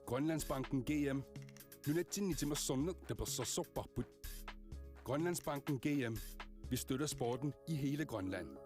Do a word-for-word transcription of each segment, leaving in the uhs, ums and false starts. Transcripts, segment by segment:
Grønlandsbanken G M. Nunatsinni timersorneq tapersersorparput. Grønlandsbanken G M. Vi støtter sporten i hele Grønland.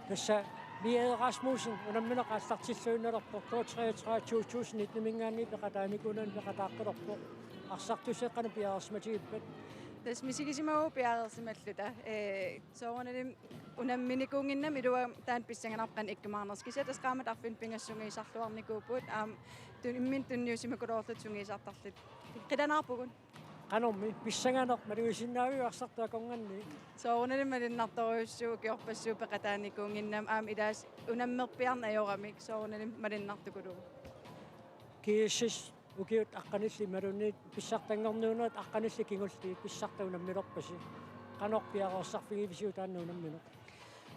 Tassa Mia Rasmussen unammineq aallartilluinnalerpoq, K treogtredive to tusind nitten-iminngaanniit peqataanikuunani peqataaqqilerpoq. Arsartussat qanoq piareersimatigippat? Tassa misigisimavunga piareersimalluta. Ee, soorunalimi unamminikuunnginnama iluamik taanna pissanganarpoq qanoq ikkumaarnersoq. Kisianni tassa qaammat arfineq-pingasut sungiusarluarnikuupput, aamma tun-, imminut tunniussimakuluulluta sungiusartarluta. Qilanaarpugut. Qanormi pissanganeq malugisinnaaviuk arsartut akornanni? Soorunalimi malunnartorujussuuvoq ukiorpassuit peqataanikuunnginnama, aamma ilaasa unammerpiarneq ajoramik soorunalimi malunnartukuluuvoq. G S S ukiut aqqanillit imaluunniit pissartanngorniunnerit aqqanillit kingulliit pissartat unammilerpasi. Qanoq piareersarfigivisiuk taanna unammineq?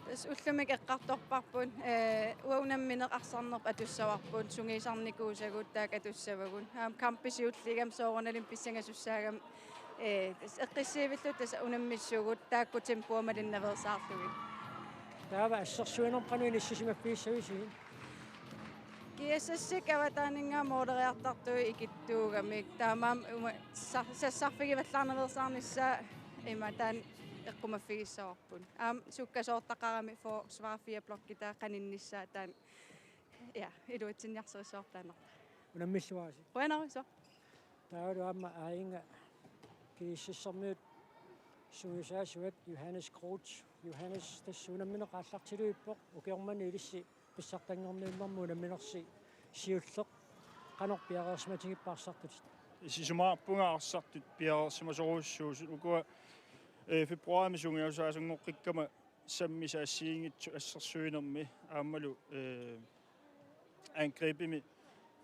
Tassa ullumikkut eqqartorparput, ee, uanga unammineq arsarnerput atussavarput, sungiusarnikuusagut taakku atussavagut. Aamma kampi siulliugami soorunalimi pissangasussaagami, ee, tassa eqqissivilluta tassa unammissuugut taakku tempoa malinnaveersaarlugit. Taava assersuinermi qanoq inissisimaffigissavisi? G S S-ikkut avataaninngaanniit måleriartartugut ikittuugamik. Taamaammat uuma sa-, sassarfigivallaarnaveersaarnissaa ima taanna eqqumaffigissavarput. Aamma sukkasoortaqarami forsvar fire blokki taanna qaninnissaa taanna. Ja, iluatsinniarsarissavarput taanna. Unammilluarisi. Qujanarsuaq. Taavalu aamma aajinnga G S S-ermiut sungiusaasuat Johannes Groth. Johannes, tassa unammineq aallartilluinnarpoq, ukioq manna ilissi pissartanngorniunnermi unamminersi siulleq. Qanoq piareersimatigippat arsartutit? Isumaqarpunga arsartut piareersimasorujussuusut. Ukua, ee, februaarimi sungiusaasanngoqqikkama sammisat assigiinngitsut assersuinermi aammalu, ee, angrebimi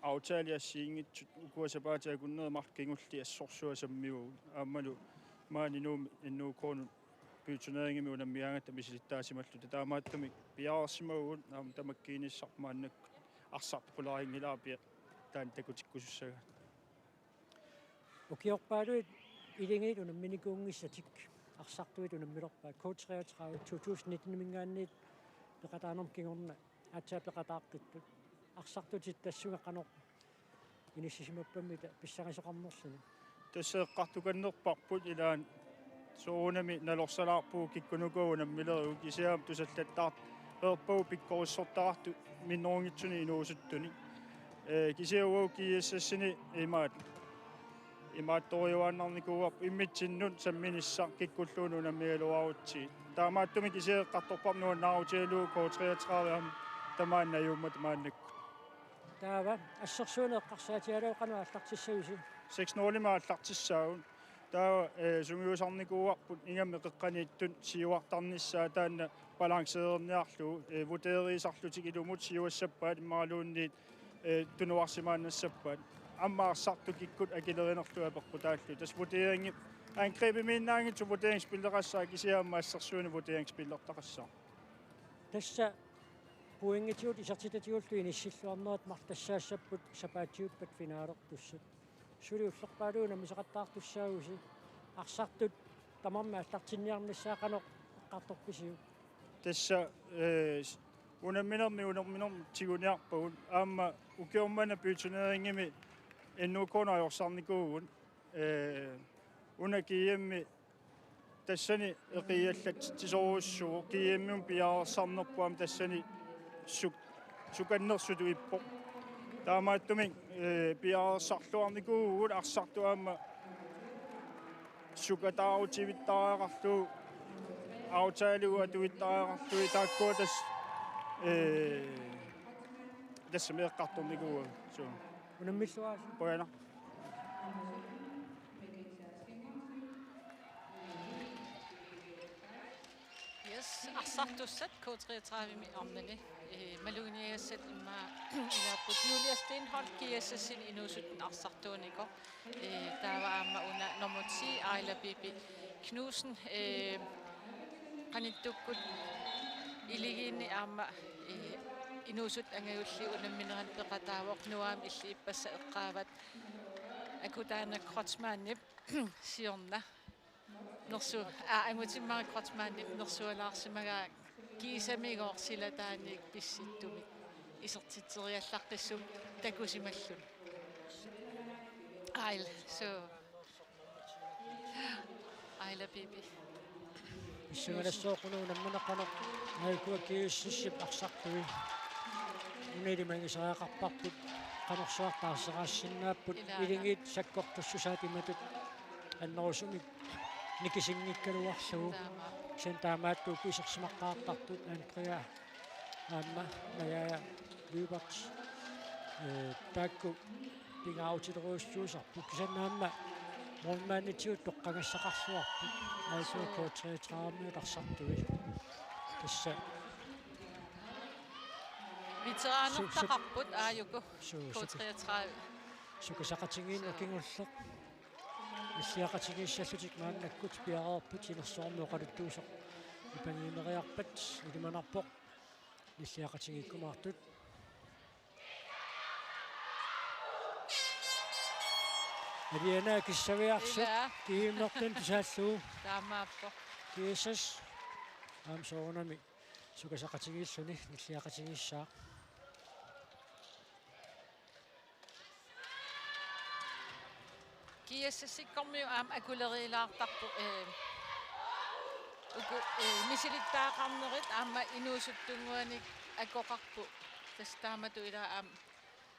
aftali assigiinngitsut ukua sapaatit akunneri marluk kingulliit assorsuaq sammivagut. Aammalu maani Nuummi N O K-nut byturneringi unammigaangatta misilittaasimalluta. Taamaattumik piareersimavugut, aamma tamakkiinissaq maannakkut arsartoq qularinngilara pia-, taanna takutikkusussagaat. Ukiorpaaluit iligiit unamminikuunngissatik arsartuit unammilerpaat, K treogtredive to tusind nitten-iminngaanniit peqataanermut kingorna aatsaat peqataaqqittut. Arsartutit tassunga qanoq inissisimappammita pissangasoqarnerluni? Tassa eqqartukannerparput ilaanni soorunami nalorsalaarpugut kikkunuku unammilerigut, kisianni tusallattaartoq peerpagu pikkorissortaqartut minnerunngitsunik inuusuttunik. Ee, kisianni uagut G S S-ini imaat imaattoriuaannarnikuuarput imminnut samminissaq kikkulluunniit unammigaluarutsigit. Taamaattumik kisianni eqqartorparput nuannaarutigalugu K treogtredive aamma tamaani najuummata maannakkut. Taava assersuineq eqqarsaatigalugu qanoq aallartissavisi? Seks nul-imik aallartissaagut. Taava, ee, sungiusarnikuuarput ingammik qeqqaniittut siuartarnissaa taanna balanceerniarlugu, ee, vurderisarlutik ilumut siuassappaat imaluunniit, ee, tunuarsimaannassappaat. Aamma arsartut kikkut akilerinerlugit apeqqutaallugu. Tassa vurderingi angrebimiinnaanngitsoq vurderingsspilleqassaaq, kisianni aamma assersuineq vurderingsspillertaqassaaq. Tassa Pointigut isertitatigullu inissilluarnerat marluk tassaassapput sapaatiuppat finalertussat. Suli ulloq paalugu unammisaqattaartussaavusi, arsartut tamarmik aallartinniarnissaat qanoq eqqartorpisiuk? Tassa, eh, unamminermi unamminermi tiguniarpagut aamma ukioq manna bytteneringimi N O K-nut ajorsarnikuuvugut, eh, una G M-i tassani eqiallatsitsisorujussuuvoq, G M-imut piareersarnerput aamma tassani suk-, sukannersutut ippoq. Taamaattumik, eh, piareersarluarnikuuvugut arsartut aamma sukataarutivittariaqarlugu, aftaleqartut atuittariaqarlugit taakkua tassa, eh, tassami eqqartornikuuagut. Suu. Unammilluaritsi. Qujanaq. Yes, arsartussat K treogtredive-mi arnani, eh, maluginiagassat immaqa ilaapput. Julia Stenholt G S S-imi inuusuttut arsartuunikoq. Eh, taava aamma una nummer ti, Aila Bibi Knudsen, eh, qanittukkut Iligiinni aamma, eh, inuusuttut angajulliit unamminerani peqataavoq, Noahmi illit ippassaq eqqaavat. Akutaana Kreutzmannip siorna nersu-, aa, Angutimmarik Kreutzmannip nersualaarsimagaa kiisamigooq silataaniit pissuttumik isertitseriallaqqissummik takusimalluni. Aila, suu. Aila Bibi. Pissanganassaaq una unammineq qanoq A I K G S S-ip arsartui. Una ilimagisariaqarparput, qanorsuaq taarseraassinnaapput, ilaa, iligiit sakkortussusaat imatut annerusumik nikisinngikkaluarlugu. Taama. Kisianni taamaattuupput isersimaqqaartartut Andrea aamma Maja Lyberth, eh, taakku pingaarutilerujussuusarput. Kisianni aamma målmanditigut toqqagassaqarluarput A I K K treogtredive-miut arsartui. Tassa. Veteranertaqarput aajuku. Suu, suu, K treogtredive. Sukasaqatigiinnut kingulleq. Nilliaqatigiissallutik maannakkut piareerput, sinersuarmi oqaluttuusoq ipagiineriarpat ilimanarpoq nilliaqatigiikkumaartut. Aliana kissaviarsuk. Ilaa. Kiimmertun tusaallugu. Taamaappoq. G S S aamma soorunami sukasaqatigiilluni nilliaqatigiissaaq. G S S-ikkormiut aamma akuleriilaartarput, eh, uku, eh, misilittagaqarnerit aamma inuusuttunnguanik akoqarput. Tassa taamatut ilaa aamma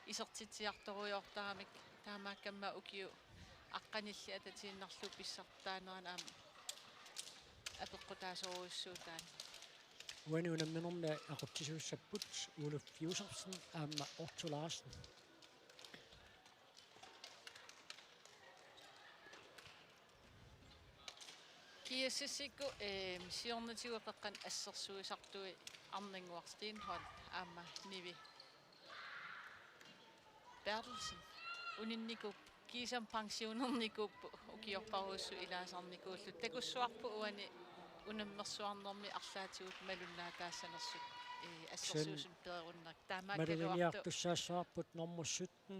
isertitsiartorujoortaramik, taamaakkamma ukiut aqqanillit atatiinnarlugu pissartaanerani aamma apeqqutaasorujussuuvoq taanna. Uani unamminermi aqutsisuussapput Oluf Josefsen aamma Otto Larsen. G S S-ikkut, eh, siornatigut qeqqanut assersuisartui Arnannguaq Stenholt aamma Nivi Berthelsen. Uninnikuupput, kiisami pensionernikuupput, ukiorpassuit ilaasarnikuullutik. Takussavarput uani unammersuarnermi arlaatigut malunnaataassanersut, eh, assersuusunik peerunnerit. Taamaakkaluartoq. Maluginiartussaassavarput nummer sytten.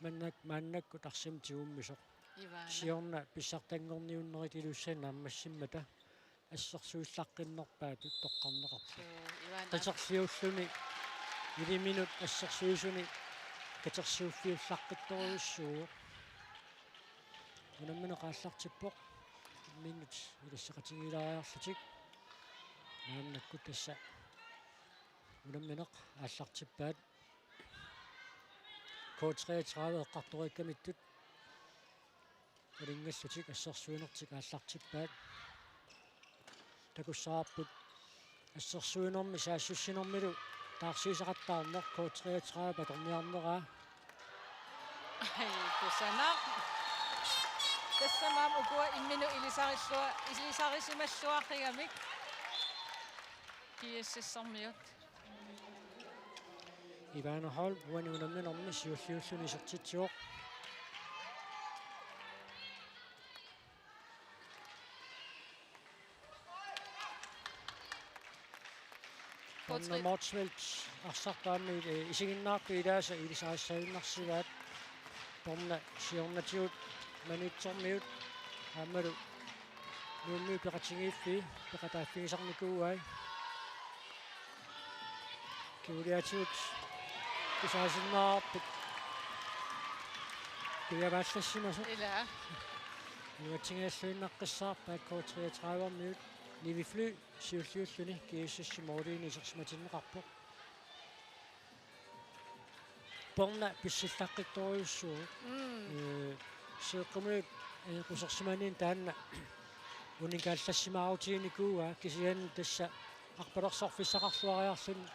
Mannak-, maannakkut arsamik tigummisoq. Ivaana. Siorna pissartanngorniunnerit ilussannik naammassimmata assersuillaqqinnerpaatut toqqarneqarpoq. Suu, Ivaana. Qiterliulluni iliminut assersuisuni katersuuffiullaqqittorujussuuvoq. Unammineq aallartippoq. Imminnut ilassaqatigiilaariarlutik. Maannakkut tassa unammineq aallartippaat. K treogtredive eqqartoriikkamittut. Alunngallutik assersuinertik aallartippaat. Takussavarput assersuinermi saassussinermilu taarsiisaqattaarneq K treogtredive patorniarneraa. Ai, kusanaq. Tassami aamma ukua imminut ilisarillua-, ilisarisimalluaqqigamik. G S S-ermiut. Ivana Holm uani unamminermi siulliulluni isertitsivoq. K Motzfeldt arsartut aamma isiginnaartut ilaasa ilisarissaaginnarsivaat. Bornap siornatigut Maniitsormiut aammalu Nuummiut peqatigiiffii peqataaffigisarnikuuai. Kinguliatigut kisaasinnaavarput kujavaallassimasoq. Ilaa. Iluatsigialluinnaqqissaarpaat K treogtredive-miut. Nivi Fly siulliulluni G S S-ip måliini isersimatinneqarpoq. Borna pissillaqqittorujussuuvoq. Mm. Ee, Seeqqumiut, ee, qusersimaninni taanna unikaallassimaarutiginikuuaa, kisianni tassa arpalersorfissaqarluariarluni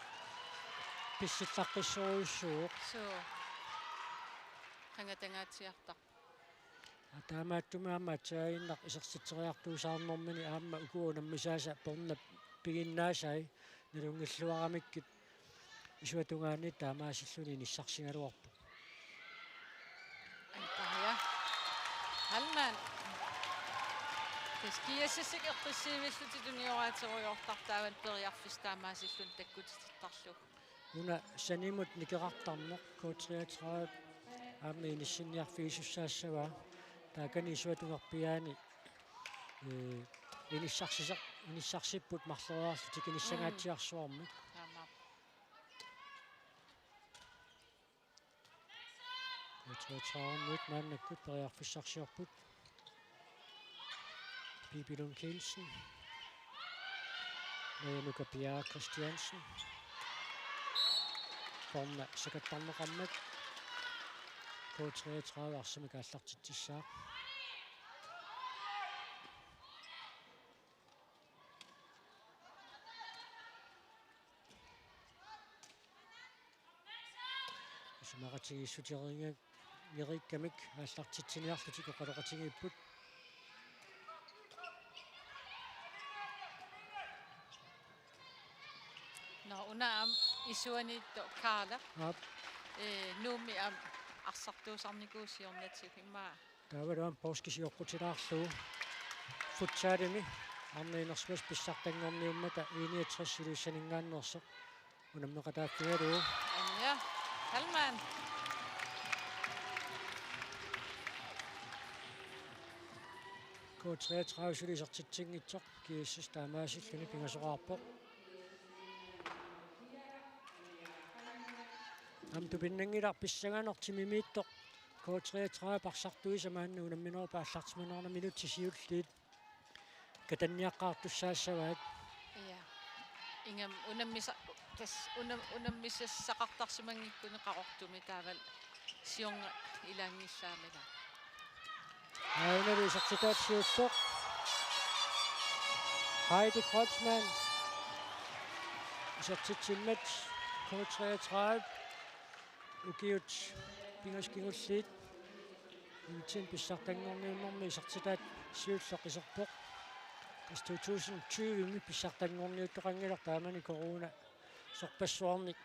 pissillaqqissorujussuuvoq. Suu. Qangatangaatsiartarpoq. Taamaattumik aamma aatsaannguaq isertitseriartuusaarnermini aamma uku unammisaasa Bornap piginnaasai nalunngilluaramikkit isuata tungaanut taamaasilluni inissarsigaluarpoq. Antaria. Hallmann. Tassa G S S-ikkut eqqissivillutik tunioraatserujoortartaavan periarfissaq taamaasilluni takkutittarlugu. Una sanimut nikerartarneq K treogtredive aamma inissinniarfigisussaassavaa. Taakani isuata tungaanut, ee, inissarsisoq, inissarsipput marloriarlutik inissangaatsiarsuarmik. Mm. Taamaappoq. K treogtredive-miut maannakkut periarfissarsiorput. Bibi Lund Kielsen. Naja Nuka Bjerre Christiansen. Borna sakattarneqarmat. K treogtredive arsamik aallartitsissaaq. Isumaqatigiissuteqanngikkamik aallartitsiniarlutik oqaloqatigiipput. Nå, una aamma isuaniittoq Kaala. Aap. Ee, Nuummi aamma arsartuusarnikuuvoq siornatigut immaqa. Taavalu aamma poorskip sioqqutilaarlugu futsalimi arnat inersimasut pissartanngorniummata I niogtres Ilulissaninngaanneersoq unammeqataaffigalugu. Anja Hallmann. K treogtredive suli isertitsinngitsoq G S S taamaasilluni pingasoqaarpoq. Aamma tupinnanngilaq pissanganaq timimiittoq K treogtredive arsartuisa maanna unamminerup aallartimanerani minutsit siulliit katanniaqqaartussaassavaat. Ja. Ingammik unammisa-, tassa unam-, unammisassaqartarsimanngikkuni Qaqortumi taavalu siorna ilaanngillat aamma. Aajuna isertitaat siulleq. Heidi Kreutzmann. Isertitsimmat K treogtredive. Ukiut pingasut kingulliit. Nunatsinni pissartanngorniunnermi isertitaat siulleq iserpoq. Tassa to tusind tyve-mi pissartanngorniuttoqanngilaq taamani corona sorpassuarnik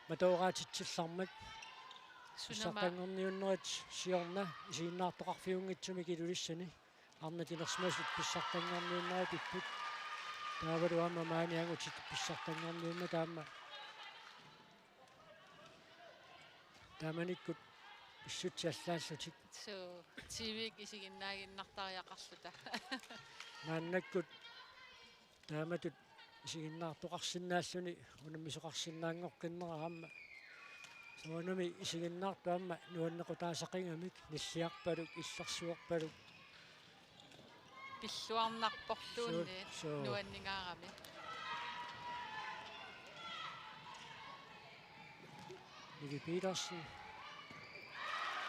matooraatitsillarmat. Sunama. Pissartanngorniunnerit siorna isiginnaartoqarfiunngitsumik Ilulissani. Arnat inersimasut pissartanngorniunnerit ipput. Taavalu aamma maani angutit pissartanngorniummata aamma. Taamanikkut pissutsit allaallutik. Suu, T V-kkut isiginnaaginnartariaqarluta. Maannakkut taamatut isiginnaartoqarsinnaalluni unammisoqarsinnaanngoqqinnera aamma. Soorunami isiginnaartut aamma nuannequtaasaqigamik nilliarpaluk illersuerpaluk. Pilluarnarporluunniit. Suu, suu. Nuanningaarami. Nivi Petersen.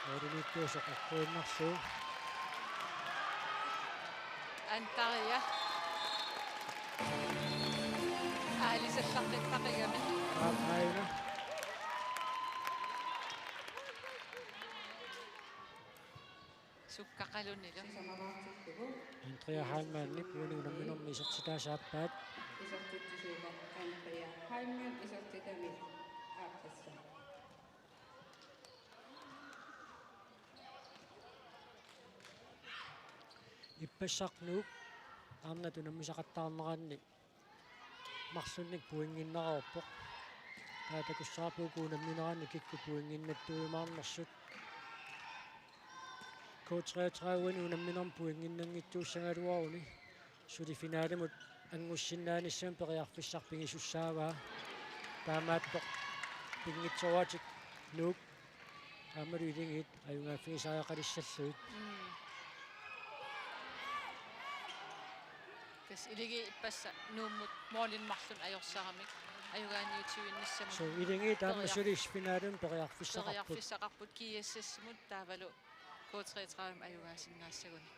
Målimiittuusoq eqquinnarlugu. Antaria. Aalisallaqqittarigami. Aap, aajuna. Sukkaqalunilu. Andrea Heilmannip uani unamminermi isertitaasa aappaat. Isertitsisuuvoq Andrea Heilmann isertitami aappassaa. Ippassaq Nuuk arnat unammisaqattaarneranni marlunnik pointinneqarpoq. Taava takussavarput uku unammineranni kikkut pointinnattuujumaarnersut. K treogtredive unamminermi pointinnanngitsuussagaluaruni. Suli finalimut angussinnaanissamut periarfissaq pigisussaavaa. Taamaattoq pinngitsooratik Nuuk aammalu Akuleriit ajugaaffigisariaqalissallugit. Mm. Tassa Akuleriit ippassaq Nuummut målinik marlunnik ajorsaramik ajugaaniutivinnissamut. So Akuleriit aamma periar-, suli finalimut periarfissaqarput. Periarfissaqarput G S S-imut taavalu K treogtredive ajugaasinnaassagunik.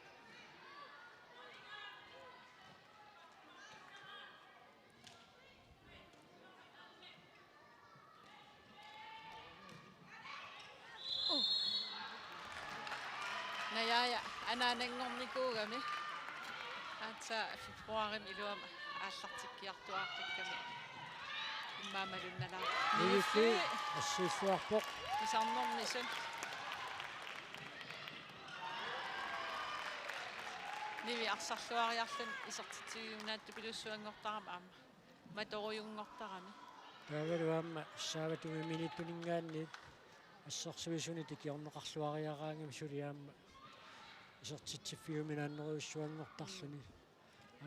Uh. Najaaja anaananngornikuugami. Aatsaat februarimi iluamik aallartikkiartuaaqqakkami. Immaqa malunnalaaq. Nivi Fly. Nivi Fly assiilluarpoq. Isarnermisut. Nivi arsarluariarluni isertitsiviunaatsupilussuanngortarami aamma. Matorujunngortarami. Taavalu aamma saavatumiminittuningaanniit assersuisuni tikiorneqarluariaraangami suli aamma isertitsiffiuminaannerujussuanngortarluni.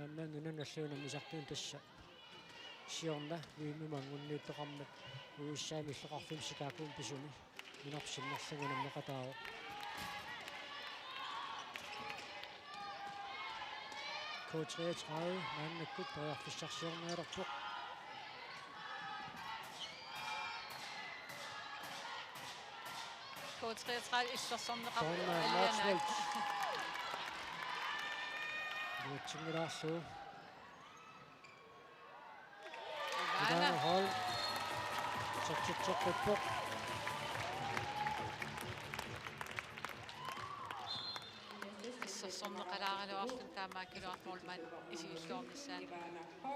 Aamma nunanut allanut unammisartuni tassa siorna V M-imut anngunniuttoqarmat U S A-mi illoqarfimmi Chicagomi pisumi. Nunarput sinnerlugit unammeqataavoq. K treogtredive maannakkut periarfissarsiorneqalerpoq. K treogtredive illersorneqarpoq. Soorunami Aliana Motzfeldt. Iluatsinngilaq. Ivana. Ivana Holm. Isertitseqqippoq. Illersorneqalaaraluarluni taamaakkaluartoq målmand isigilluarnissaa. Aa,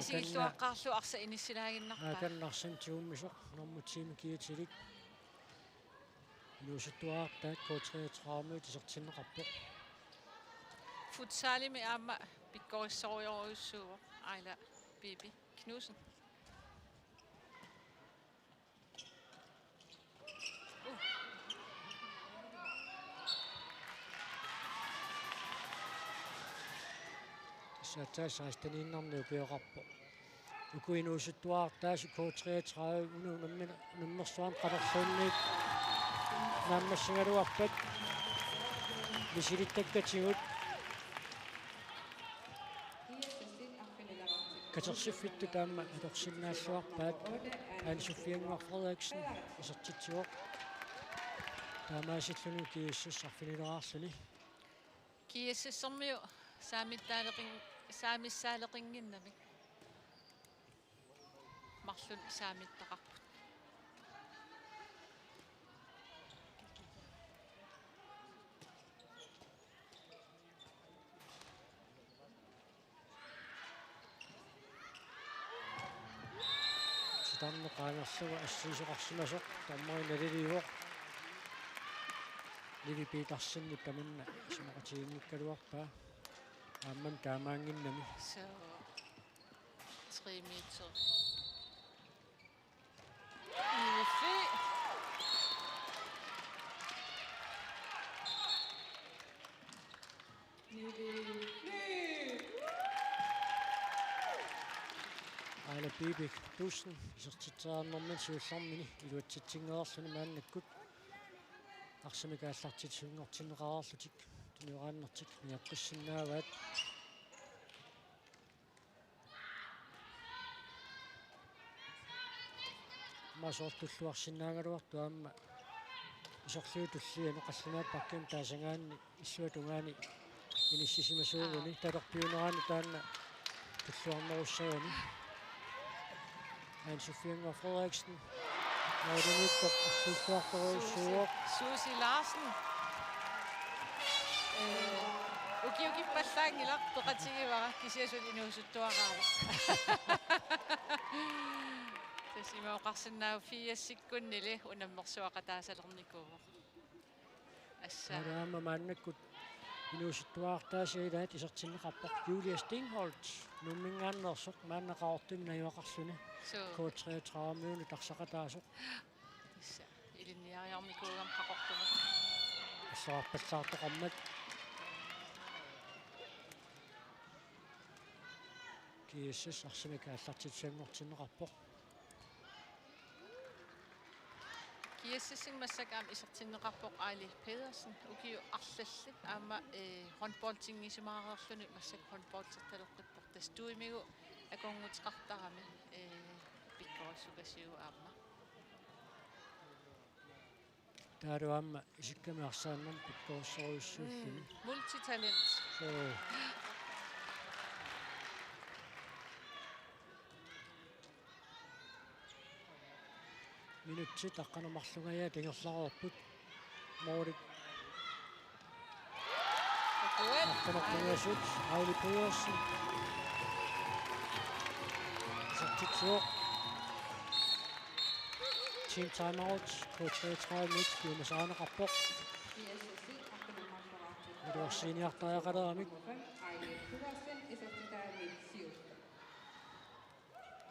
isigilluaqqaarlugu arsaq inissilaaginnarpaa. Aa, taanna arsaq tigummisoq nummer ti-mi kiatilik. Inuusuttuartaat K treogtredive isertinneqarpoq. Futsalimi aamma pikkorissorujorujussuuvoq Aila Bibi Knudsen. Uh. Tassa aatsaat seksteniinnarnik ukioqarpoq. Uku inuusuttuartaasut K treogtredive una unammi-, unammersuarmi qanorluunniit naammassigaluarpat misilittakkatigut katersiffittut aamma atorsinnaalluarpaat. Ane Sofiannguaq Frederiksen isertitsivoq. Taamaasilluni G S S arfinileraarluni. G S S-ermiut saamittaaleqin-, saamissaaleqinnginnamik. Marlunnik saamittaqarput. Titarneq qaangerlugu assigisoqarsimasoq dommeri naliliivoq. Nivi Petersenip tamanna isumaqatiginngikkaluarpaa. Aammami taamaannginnami. So, tre meter. Nivi Fly. Aila Bibi Knudsen isertitseriarnermini siullermini iluatsitsinngereerluni maannakkut arsamik aallartitsisunngortinneqareerlutik tunioraannertik niaqqissinnaavaat. Aamma soorlu tulluarsinnaagaluartoq aamma isorliup tullianut qallunaatut bakkimut taasagaanni illuatungaani inissisimasuuguni. Aa. Talerpiunerani taanna tulluarnerussagami. Ane Sofiannguaq Frederiksen. Målimiittoq assiilluartorujussuuvoq. Susie, Susie Larsen. Ee, ukiukippallaanngilaq peqatigivara kisianni suli inuusuttuaraavoq. Tassa ima oqarsinnaavoq firsikkunnili unammersuaqataasalernikuuvoq. Assa. Taava aamma maannakkut Inuusuttuartaasiit ilaat isertinneqarpoq Julia Steenholdt, Nuumminngaanneersoq, maanna Qaqortumi najugaqarluni. Suu. K treogtredive-miunut arsaqataasoq. Tassa ilinniariarnikuugami Qaqortumut. Asserarpallaartoqarmat. G S S arsamik aallartitsinngortinneqarpoq. G S S-imi massakkut aamma isertinneqarpoq Aili Pedersen, ukiut arlallit aamma, eh, håndboldinngisimareerluni massakkut håndboldertaleqqippoq, tassa tuimigut akornuteqartarami, eh, pikkorissukasiuvoq aamma. Taavalu aamma isikkami arsaannarmi pikkorissorujussuulluni. Mm, multitalent. Suu. Minutsit aqqaneq-marlungajaat ingerlareerput. Målit aqqaneq-marlungaasut, Aili Pedersen. Isertitsivoq. Team timeout, K treogtredive-mit piumasarineqarpoq. Iluarsiiniartariaqaleramik.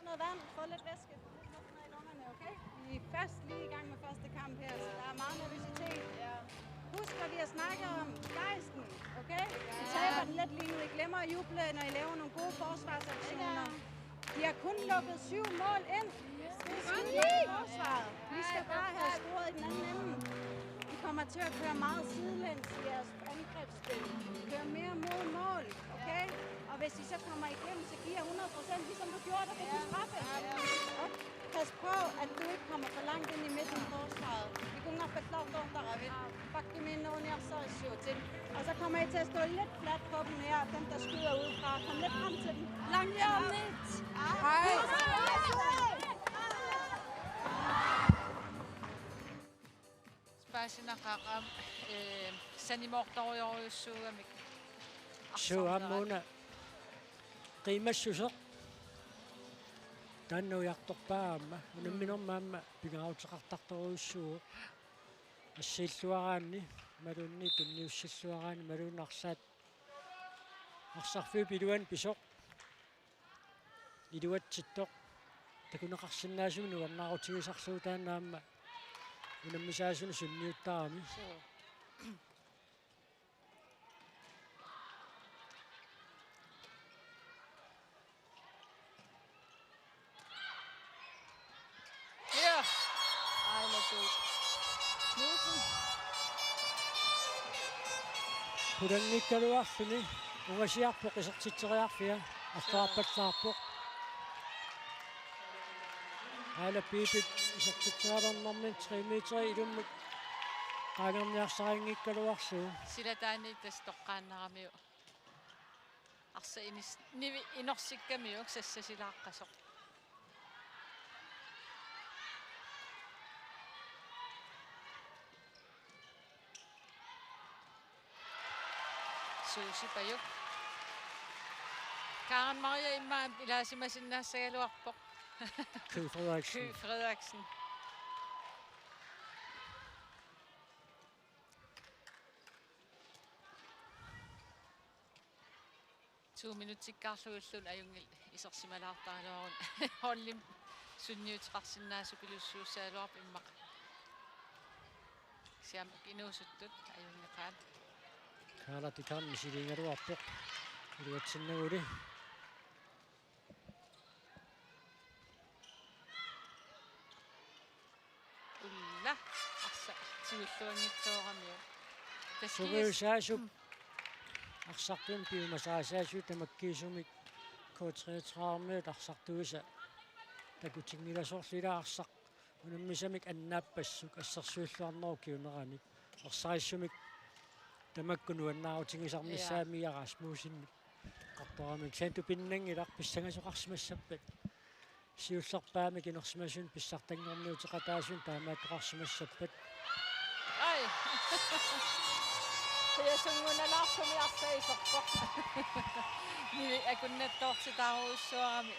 Noget vand, få lidt væske, få lidt luft ned i lungerne, okay? Vi er først lige i gang med første kamp her, så der er meget nervøsitet. Ja. Husk, hvad vi har snakket om. Gejsten, okay? Vi taber den lidt lige nu. I glemmer at juble, når I laver nogle gode forsvarsaktioner. De har kun lukket syv mål ind. Det er skide godt forsvaret. Vi skal bare have scoret i den anden ende. I kommer til at køre meget sidelæns i jeres angrebsspil. Kør mere mod mål, okay? Og hvis I så kommer igennem, så giv jer hundrede procent, ligesom du gjorde, da du fik straffe. Og pas på, at du ikke kommer for langt ind i midten af forsvaret. Ikunngappallaartoortaravit. Pakkiminneruniarsarissaatit. Og så kommer I til at stå lidt fladt på dem her, dem der skyder udefra. Kom lidt frem til dem. Langhjørnet. Hej. Paasinaqaaq aamma, eh, sanimoortorujorujussuugamik. Suu, aamma una qiimassuseq. Taanna ujartorpaa aamma. Unamminermi aamma pingaaruteqartartorujussuuvoq. Assiilluaraanni, imaluunniit tunniussilluaraanni, imaluunniit arlaat arsarfiup iluani pisoq. Iluatsittoq. Takuneqarsinnaasumik nuannaarutigisarlugu, taanna aamma unammisaasuni sunniuttarami. Suu. Ja. Aila Knudsen. Pulanngikkaluarluni ungasiarpoq isertitseriarfia, arsarpallaarpoq. Aila Piipip isertitseriarnermi tre meter ilummut qaangerniarsarinngikkaluarlugu. Silataani tassa toqqaannaramiuk. Arsaq inis-, nivi inorsikkamiuk sassasilaaqqasoq. Suusipajuk. Karen Maria immaqa ilaasimasinnaassagaluarpoq. Ky Frederiksen. Ky Frederiksen. To minutsikkaarlugilluunniit ajunngilaq isersimalaartaraluaruni. Holdimi sunniuteqarsinnaasupilussuussagaluarpoq immaqa. Kisianni inuusuttut ajunngeqaat. Kaala Tikan misiliigaluarpoq. Iluatsinnaguli. Ulla, arsaq tigulluanngitsooramiuk. Taskiis. Suriusaasup. Mm. Arsartunik piumasaasaasuup tamakkiisumik K treogtredive-miut arsartuisa takutinngilasorlu, ila arsaq unammisamik annaappassuk assersuilluarnerup ukiunerani. Ersarissumik tamakku nuannaarutigisarnissaat. Ja. Mia Rasmussenip eqqartoramik. Kisianni tupinnanngilaq, pissangasoqarsimassappat. Siullerpaamik inersimasuni pissartanngorniuteqataasuni taamaattoqarsimassappat. Ai. Qiasunngunalaarluni arsaq iserpoq. Nivi akunnattoortitaarujussuarami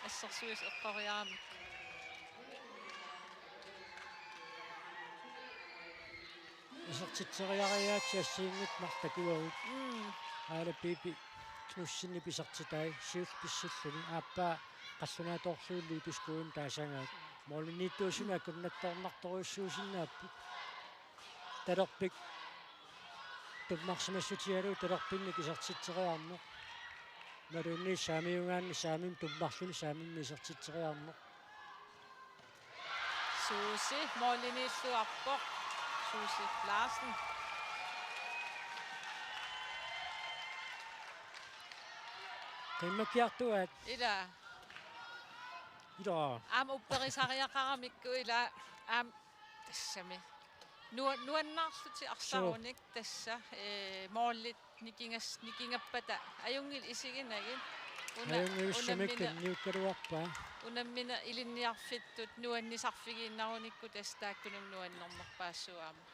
assersuisoq eqqoriaramik. Iser-, Titseriariaatsit assigiinngitsut marluk takuagut. Mm. Aila Pipi Knudsenip isertitai siulleq pissilluni aappaa qallunaatoorlugu Lybeck Skuvimi taasagaat. Målimiittuusunik akunnattoornartorujussuusinnaapput. Talerpik tummarsimassutigalugu talerpinnik isertitseriarneq. Imaluunniit saamiugaanni saamimmi tummarluni saamimmi isertitseriarneq. Suusi målimiilluarpoq. Suusi Larsen. Qimmakkiartuaat. Ila. Ila. Aamma upperisariaqaramikku ila. Aamma tassami. Nua-, nuannaarlutik arsarunik tassa, ee, målit nikingas-, nikingappata ajunngilaq isiginagit. Una-, ajunngilaq sumikkut unammineq, niukkaluarpaa. Unammineq ilinniarfittut nuannisarfigiinnarunikku tassa taakkununnga nuannernerpaassuuvoq aamma.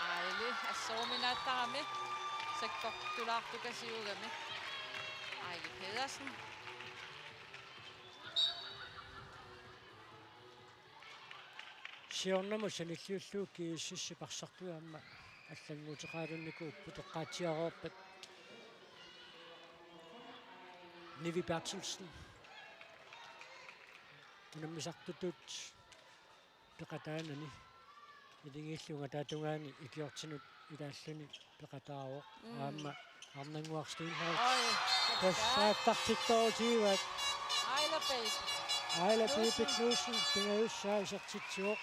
Aili assoruminaattarami sakkortulaartukasiugami. Aili Pedersen. Siornamut sanilliullugu GSS-ip arsartui aamma allannguuteqalunnikuupput, eqqaatsiareerpat Nivi Berthelsen. Unammisartutut peqataanani. Ilingiilli ungataatungaani ikiortinut ilaalluni peqataavoq. Mm. Aamma Arnannguaq Steenholdt. Oj, tassa aattartittoorutigivaat. Aila Pipi. Aila Pipi Knudsen. Knudsen pingajussaa isertitsivoq.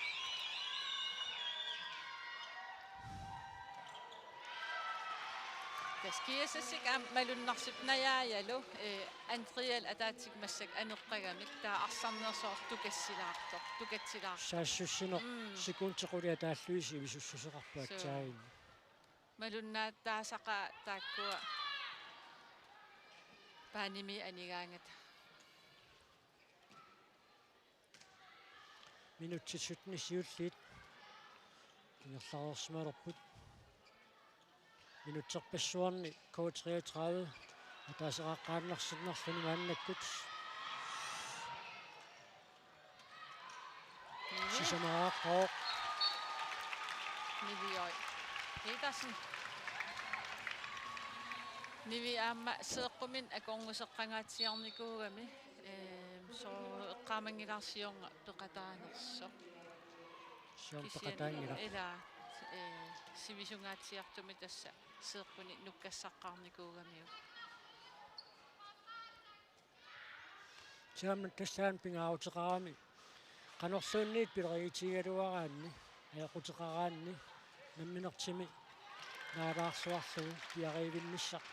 Tassa GSS-ikkut aamma malunnarsippoq najaajalu, ee, Andrial ataatsikkut massakkut aneqqagamik, taava arsarneq soorlu tukatsilaartoq, tukatsilaartoq. Saassussineq. Mm. Sekundi qulit ataallugit sivisussuseqarpoq. Suu. Aatsaat. Malunnaatitaasaqaat taakkua paanimi anigaangata. Minutsit syttenit siulliit ingerlareersimalerput. Minutserpassuarni K treogtredive ataaseqaqqaannarsinnarluni maannakkut. Nivi. Sisamaraqqavoq. Nivi Oj Petersen. Nivi aamma seeqquminik akornuseqqangaatsiarnikuugami. Ehm, soorlu eqqaamanngilara siorna peqataanersoq. Siorna kisianni peqataanngilaq. Ila, eh, sivisuungaatsiartumik tassa seeqqunik nukkassaqqaarnikuugamiuk. Siammat tassaana pingaaruteqarami. Qanorluunniit pilerigitigigaluaraanni, ajoquteqaraanni, namminertumi naalaarsuarlugu piariivinnissaq,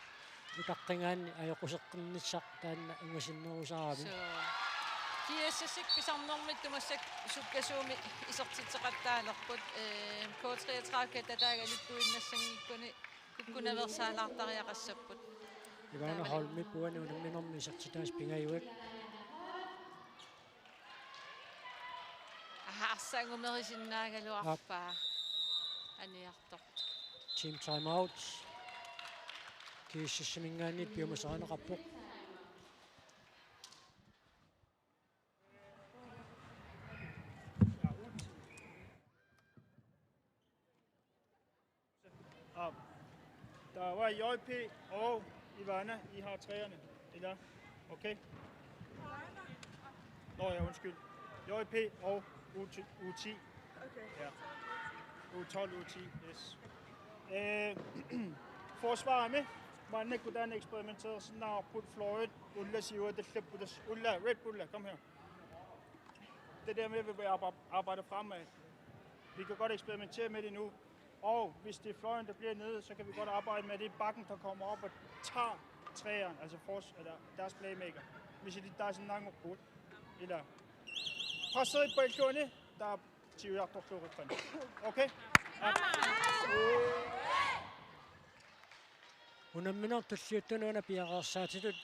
utaqqigaanni ajoquseqqinnissaq taanna ingasinnerusarami. Suu. GSS-ikkut pisarnermit massakkut sukkasuumik isertitseqattaalerput, eh, K treogtredive-kka tataagaluttuinnassanngikkunik kukkunaveersaalaartariaqassapput. Ivana Holmip uani unamminermi isertitaasa pingajuat. Aha, arsaq angumerisinnaagaluarpaa. Aap. Aniartortoq. Team timeout. GSS-iminngaanniit piumasarineqarpoq. Ah, der var J P og Ivana, I har treerne. Eller? Okay. Nå ja, undskyld. J P og U ti. Okay. Ja. U tolv, U ti, yes. Øh, forsvarimi maannakkut taanna eksperimenteersinnaavarput, Floyd ulla siuattallapput tassa. Ulla, Red Bulla, kom her. Det der med, at vi arbejder, arbejder fremad. Vi kan godt eksperimentere med det nu. Og hvis det er Florian, der bliver nede, så kan vi godt arbejde med det. Bakken, der kommer op og tager treeren, altså fors-, eller deres playmaker. Hvis det er sådan en lang rute. Eller prøv at sidde på elkjøerne, der er tyve jagt, der står. Okay? Ja. Unammineq tulliuttunut una piareersaatitut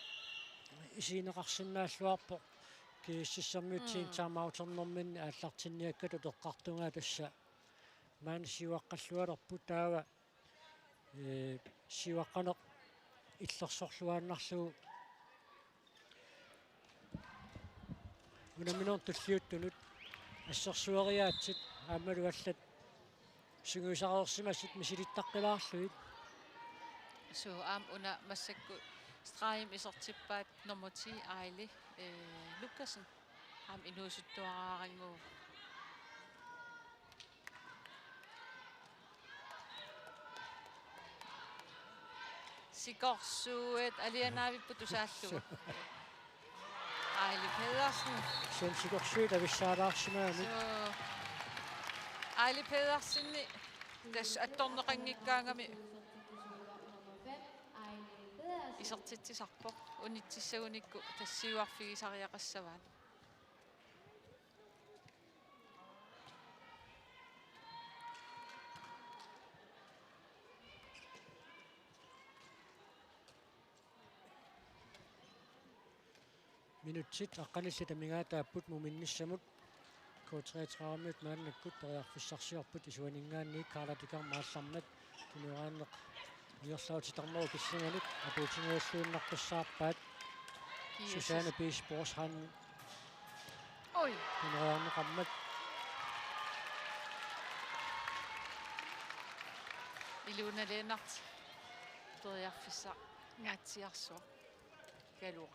isigineqarsinnaalluarpoq. GSS-ermiut timeouternerminni aallartinniakkatut eqqartugaat tassa maani siuaqqallualerput taava, ee, siuaqqaneq illersorluaannarlugu. Unammineq tulliuttunut Assersueriaatsit aammalu allat sungiusareersimasut misilittaqqilaarlugit. Suu, aamma una massakkut stregimi isertippaat nummer ti Aili, eh, Lukassen. Aamma inuusuttuaraarangu. Sikorsuit alianaavipput tusaallugu. Aili Pedersen. Sen sikorsuit avissaalaarsimagamik. Suu. Aili Pedersen tassa attorneqanngikkaangami isertitsisarpoq. Unitsissagunikku tassa siuarfigisariaqassavaat. Minutsit aqqanillit amigaataapput muminnissamut. K treogtredive-miut maannakkut periarfissarsiorput, isuaninngaanniit Karla Tikarma aallarmat tunioraanneq ingerlatitarnerup killinganut apuutingajalluinnaqqissaarpaat. Kiisis. Susanne Piisborg han. Oj. Tunioraanneqarmat. Iluna Lennert periarfissangaatsiarsuaq. Kaluaq.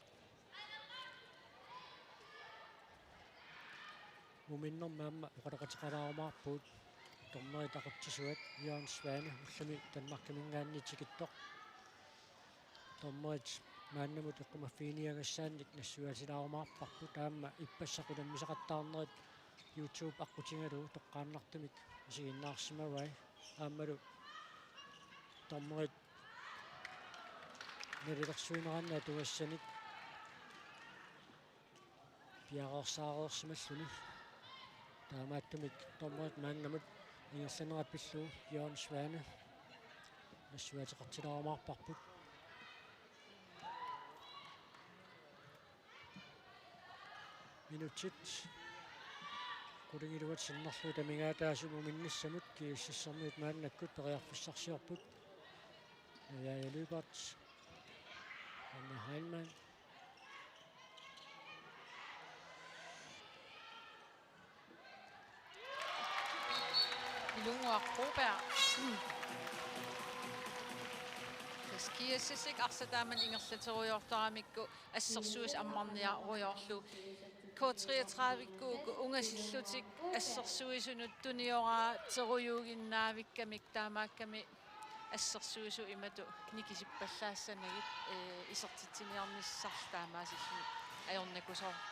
Muminnermi aamma oqaloqateqalaarumaarpugut. Dommerit aqutsisuat Jørgen Svane ullumi Danmarkiminngaanniit tikittoq. Dommerit maannamut eqqumaffiginiagassaannik nassuiaatilaarumaarparput, aamma ippassaq unammisaqattaarnerit YouTube aqqutigalugu toqqaannartumik isiginnaarsimavai. Aammalu dommerit nalilersuineranni atugassanik piareersaareersimalluni. Taamaattumik dommerit maannamut ingerlanera pillugu Jørgen Svane nassuiaateqartilaarumaarparput. Minutsit qulingiluat sinnerlugit amigaataasut muminnissamut. GSS-ermiut maannakkut periarfissarsiorput. Naja Lyberth. Anja Heilmann. Ilunguaq Broberg. Tassa GSS-ip arsaq taamani ingerlaterujoortaramikku assersuisut ammarniarujoorlugu. K treogtredive-kkuuku ungasillutik assersuisunut tunioraaterujuuginnaavikkamik, taamaakkami assersuisut imatut nikisippallaassanagit, eh, isertitsiniarnissarlu taamaasilluni ajornakusoor-,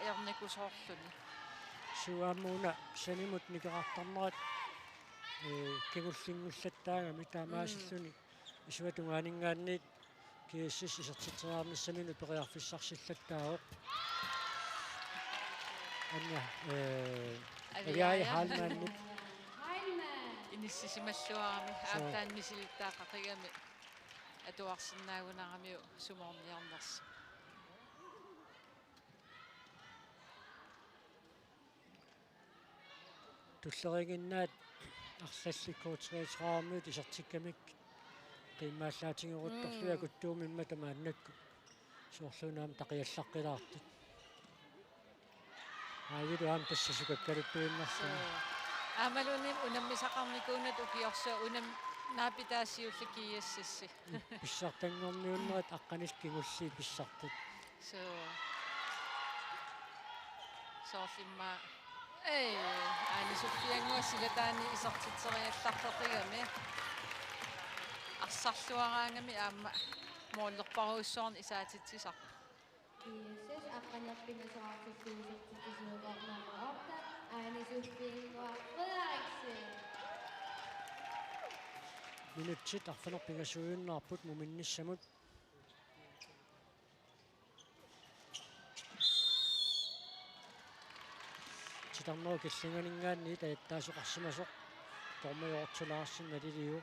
ajornakusoorluni. Suu, aamma una sanimut nikerartarnerat, eh, kingullinngullattaagami taamaasilluni. Mm. Isuata tungaaninngaanniit GSS isertitseriarnissaminut periarfissarsillattaavoq. Anja, eh, Aviaja. Aviaja Heilmannip. Inissisimalluarami. Suu. Aamma taanna misilittagaqigami atuarsinnaagunaramiuk sumoorniarnersoq. Tulleriiginnaat arlallit K treogtredive-miut isertikkamik qiimmaallaatigeruttorlugit. Mm. Akuttuumimmata maannakkut soorlu una aamma taqiallaqqilaartut. Aajilu aamma tassa sukakkaluttuinnarluni. Suu. Aammaluunniit unammisaqarnikuunatik ukiorsuaq unam-, naapitaasiulli GSS-i. Pissartanngorniunnerit aqqanillit kingulliit pissartut. Suu. Soorlu immaqa. Ei, Aani Soffiannguaq silataani isertitseriallartoqigami. Arsarluaraangami aamma målerparujussuarnik isaatitsisarpoq. GSS aqqaneq-pingasoqartillugu isertitsisuuvoq nummer otte, Aani Soffiannguaq Frederiksen. Minutsit arfineq-pingasuujunnarput muminnissamut. Titarnerup killinganinngaanniit ajattaasoqarsimasoq dommer Hjortø Larsen naliliu.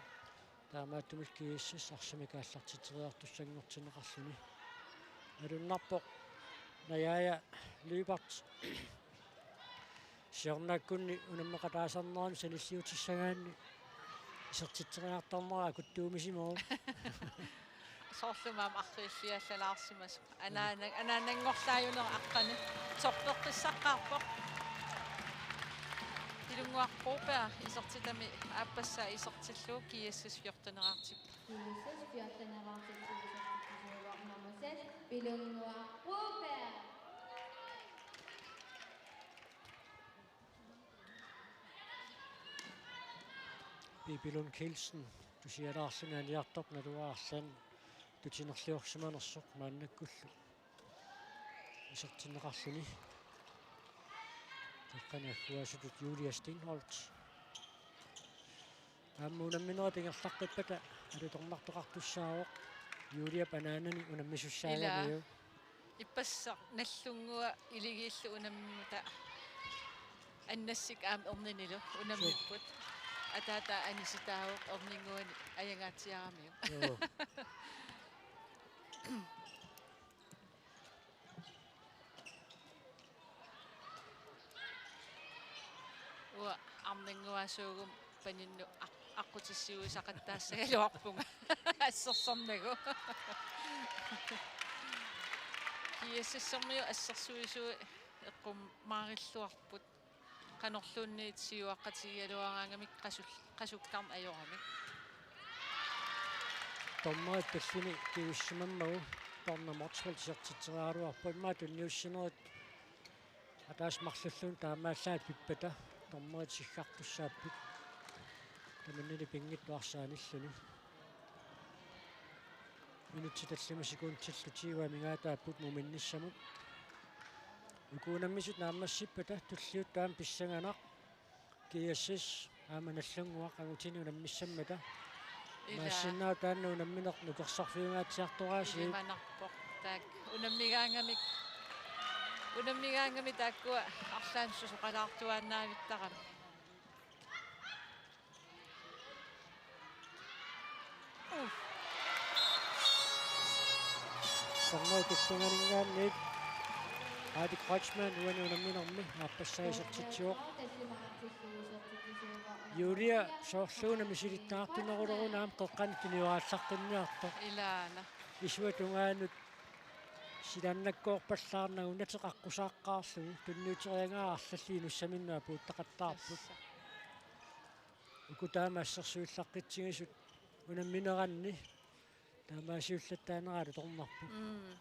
Taamaattumillu GSS arsamik aallartitseriartussanngortinneqarluni. Malunnarpoq Naja Lyberth. Siornaakkunni unammeqataasarnerani sanilliutissagaanni isertitseriartornera akuttuumisimavoq. Soorlu aamma arriilliallalaarsimasoq. Anaana-, anaananngorlaajunera aqqani. Sorpeqqissaqqaarpoq. Pilunnguaq Broberg isertitami aappassaa isertillugu G S S fjorten-eraartippoq. G S S fjorten-eraartippoq, isertitsisuuvoq nummer seks, Pilunnguaq Broberg. Pipi Lund Kielsen, tusialaarluni aniartorpoq naluara arlaannik tutinerliorsimanersoq maannakkullu isertinneqarluni. Taqqani agguaasutut Julia Steenholdt. Aamma unamminerit ingerlaqqippata alutornartoqartussaavoq. Juliap anaanani unammisussaagamiuk. Ilaa. Ippassaq Nallunnguaq Iligiillu unammimmata Annassik aamma Erninilu unammipput. Suu. Ataata anisitaavoq Erninnguani ajangaatsiaramiuk. Joo. Uanga Erninnguasuuguma paninnut aq-, aqqutissiuisaqattaassagaluarpunga. Assersornagu. G S S-ermiut assersuisui eqqumaarilluarput. Qanorluunniit siuaqqatigigaluaraangamik qasul-, qasukkarneq ajoramik. Dommerit tallini kiussimammagu Dorthe Motzfeldt isertitseriaraluarpoq, immaqa tunniussinerit ataaseq marluulluunniit taamaallaat pippata dommerit siggartussaapput. Tamannali pinngitsoq arsaanilluni. Minutsit tallimat sekundillu tyve amigaataapput muminnissamut. Uku unammisut naammassippata tulliuttoq aamma pissanganaq. G S S aamma Nallunnguaq angutini unammissammata. Ilaa. Imaassinnaavoq taanna unammineq nukersorfiungaatsiartoraasiit. Ilimanarpoq. Taakku unammigaangamik. Unammigaangamik taakkua arlaannik susoqalaartuaannavittarami. Uff. Sanna Kipsangeringaanniit Adi Kreutzmann uani unamminermi aappassaa isertitsivoq. Julia soorluuna misilittaartuneruleruna aamma qeqqanut tunioraallaqqinniartoq. Ilaana. Isuata tungaanut silaannakkoorpallaarnagu nateqaqqusaaqqaarlugu tunniuteriagaa arlallit inussaminnut apuuttaqattaarput. Tassa. Uku taama assersuullaqqitsigisut unammineranni taamaasiullattaarnerat alutornarpoq. Mm.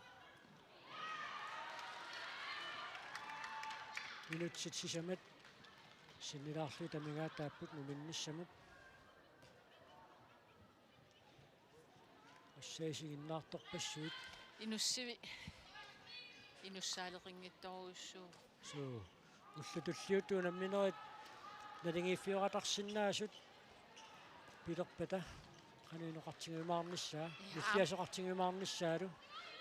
Minutsit sisamat sinnilaarlugit amigaataapput muminnissamut. Assaisiginnaartorpassuit. Inussivik. Inussaaleqinngitsorujussuuvoq. Suu. Ullut tulliuttut unamminerit naligiiffioqatarsinnaasut pilerpata qanoq inoqartigiumaarnissaa, ja, nilliasoqartigiumaarnissaalu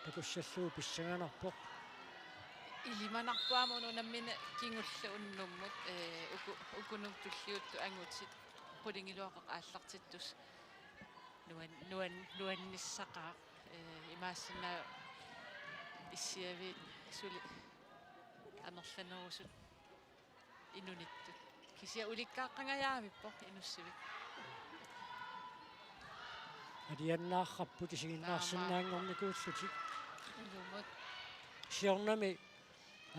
takussallugu pissanganarpoq. Ilimanarpoq aamma unammineq kingulleq unnummut, ee, uku-, ukunut tulliuttut angutit qulingiluaqeq aallartittussat. Nuan-, nuan-, nuannissaqaaq, ee, imaassinnaavoq issiaviit suli amerlanerusut inunittut. Kisianni ulikkaaqqangajaavippoq Inussivik. Aliannaarrapput isiginnaarsinnaanngornikuullutik. Taamaappoq. Ilumut. Siornami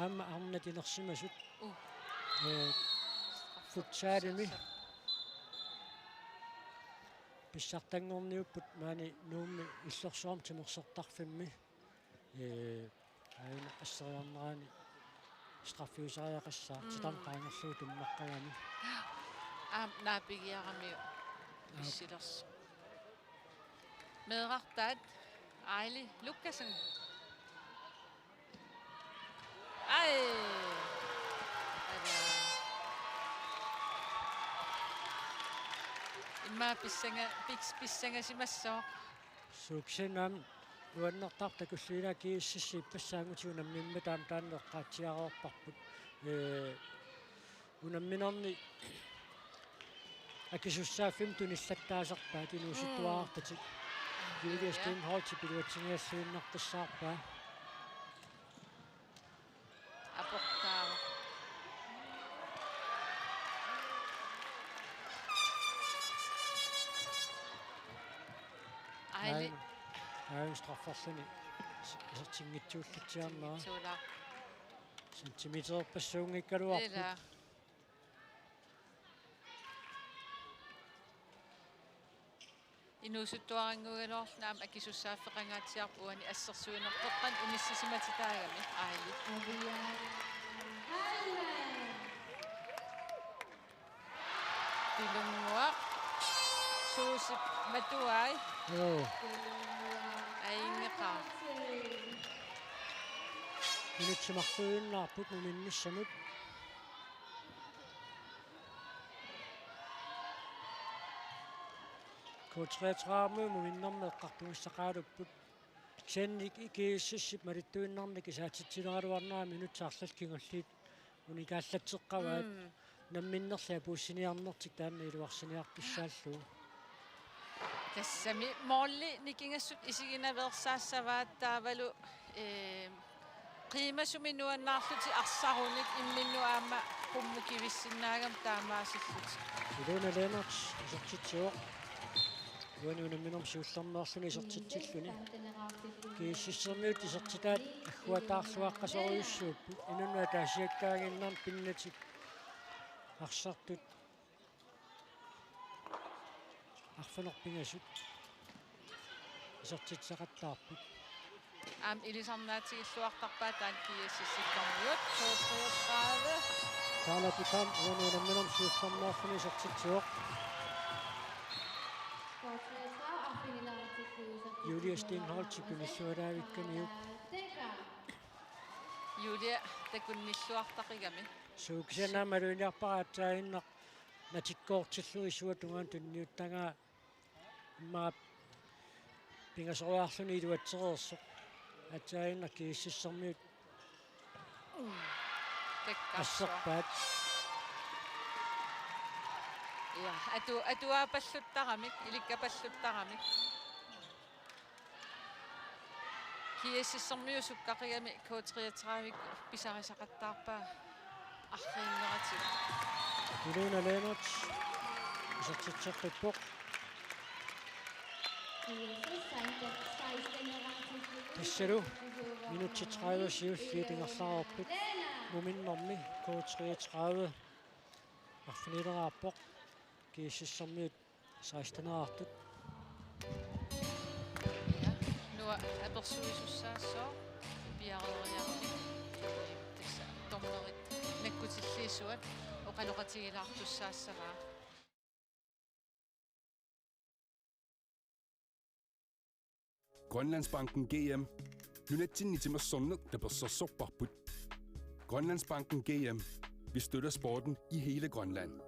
aamma arnat inersimasut. Uh. Ee, futsalimi. Pissartanngorniupput maani Nuummi Illorsuarmi timersortarfimmi. Ee, aajuna asseriarnerani straffiusariaqassaaq, mm, titarneq qaangerlugu tummaqqagami. Aamma naapigiaramiuk. Aap. Pissilersoq. Meerartaat Aili Lukassen. Ai. Ala. Immaqa pissanga-, pis-, pissangasimassaaq. Suuksinnaam nuannertartoq takullugu ilaa G S S ippassaagut unammimmata aamma taanna eqqaatsiareerparput. Ee, unamminerni akisussaaffimmik tunillattaasarpaat inuusuttuarartatik. Mm. Julia, ja, Steenholdt piluatsingialluinnartussaarpaa. Aportaavoq. Aili. Aajuna, aajuna strafferluni isertinngitsuullatsiarnera. Isertinngitsuulaarpoq. Centimeterpassuunngikkaluarput. Ilaa. Inuusuttuarannguugaluarluni aamma akisussaaffeqangaatsiarpoq uani assersuinertoqqani inissisimatitaagami aali. Pilunnguaq. Suusip matuai. Joo. Ajunngeqaaq. Minutsit marluinnarput muminnissamut. K treogtredive muminnermi eqqartugassaqarupput. Kisianni GSS-ip malittuinnarnik isaatitsileraluarnera minutsit arlallit kingulliit unikaallatseqqavaat. Mm. Namminnerli apuussiniarnertik taanna iluarsiniartussaallugu. Tassami måli nikingassut isiginaveersaassavaat taavalu, ee, qiimasumik nuannaarlutik arsarunik imminnut aamma qummut kivissinnaagami taamaasillutik. Ilona Lennert isertitsivoq. Uani unamminermi siullermeerluni isertitsilluni. GSS-ermiut isertitaat agguataarluaqqasorujussuupput. Inunnut ataasiakkaaginnarnik pinnatik arsartut arfineq-pingasut isertitsaqattaarput. Aamma ilisarnaatigilluartarpaat taanna GSS-ikkormiut. K treogtredive. Karla Butam uani unamminermi siullermeerluni isertitsivoq. Julia Steenholdt tunillualaavikkamiuk. Julia takunnilluartaqigami. Suu, kisianni aamma maluginiarpara aatsaannaq natikkoortillugu isuata tungaanut tunniuttagaa. Immaqa pingasoriarluni iluatsereersoq. Aatsaannaq GSS-ermiut Takkarsuaq. Asserpaat. Ja, atu-, atuaapalluttaramik, ilikkapalluttaramik. GSS-ermiut sukkaqigami K treogtredive pisarisaqattaarpaa arriinneratigut. Ilona Lennert isertitseqqippoq. Tassalu minutsit tredive siulliit ingerlareerput. Muminnermi K treogtredive arfinileraarpoq. GSS-ermiut seksteneeraartut. Ja, Noah apersuisussaassooq piareeriarluni. Tassa dommerit nakkutilliisuat oqaloqatigilaartussaassavaa. Grønlandsbanken G M. Nunatsinni timersorneq tapersersorparput. Grønlandsbanken G M. Vi støtter sporten i hele Grønland.